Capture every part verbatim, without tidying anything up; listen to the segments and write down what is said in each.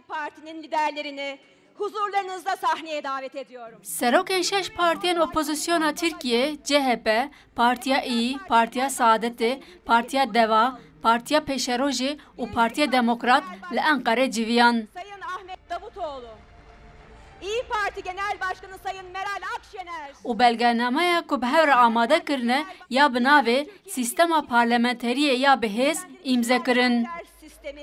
Partinin liderlerini huzurlarınızda sahneye davet ediyorum. Serokên şeş partiyên opozisyona Tirkiyê, C H P, Partiya İYİ, Partiya Saadetê, Partiya Deva, Partiya Pêşerojê û Partiya Demokrat li Enqerê civiyan. Sayın Ahmet Davutoğlu, İYİ Parti Genel Başkanı Sayın Meral Akşener. Û belgenameya ku bi hev re amade kirine ya bi navê Sîstema Parlamenteriyê ya Bihêz îmze kirin. Sistemi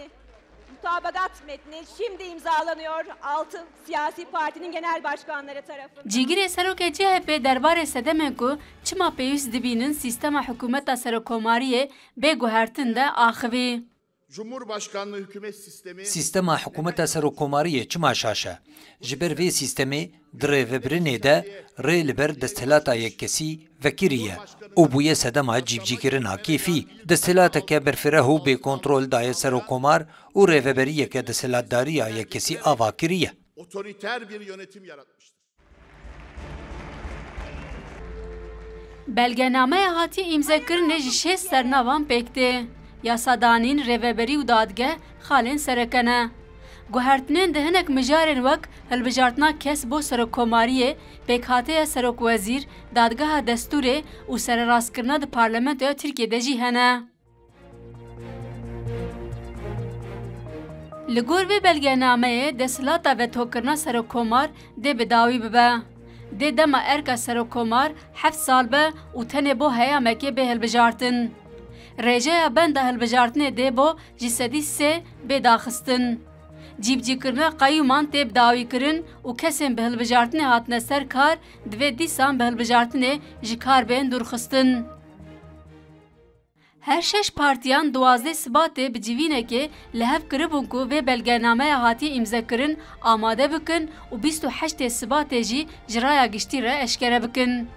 mutabakat metni şimdi imzalanıyor. Altı siyasi partinin genel başkanları tarafından. Cîgirê serokê C H P derbarê sedemên ku çima pêwîst dibînin sîstema hikûmeta serokkomariyê bê guhertin de axivî. Cumhurbaşkanlığı hükümet sistemi Sîstema hikûmeta serokkomariyê çima şaş e? Ji ber vê sîstemê di rêvebirinê de rê li ber desthilata yekkesî vekiriye û bûye sedema cîbicîkirina kêfî. Desthilateke berfireh û bêkontrol daye serokkomar û rêveberiyeke desthilatdariya yekkesî ava kiriye. Otoriter bir yönetim yaratmıştır. Belgenameya hatiye îmzekirinê ji şêst sernavan pêk tê. Yasadanîn, rêveberî û dadgeh xalên sereke ne. Guhertinên di hinek mijarên wek hilbijartina kes bo serokkomariyê, pêkhateya serokwezîr, dadgeha destûrê û sererastkirina di parlamentoya Tirkiyê de jî hene. Li gor vê belgenameyê desthilata vetokirina serokkomar dê bi dawî bibe. Dê dema erka serokkomar heft sal be û tenê bo heyamekê bê hilbijartin. Rêjeya benda hilbijartinê dê bo ji sedî sê bê daxistin. Cîbicîkirina qeyûman tê bi dawî kirin û kesên bi hilbijartinê hatine ser kar divê dîsan bi hilbijartinê ji kar bên dûrxistin. Her şeş partiyan duwazdeh Sibatê bi civînekê li hev kiribûn ku vê belgenameya hatiye îmzekirin amade bikin û bîst û heştê Sibatê jî ji raya giştî re eşkere bikin.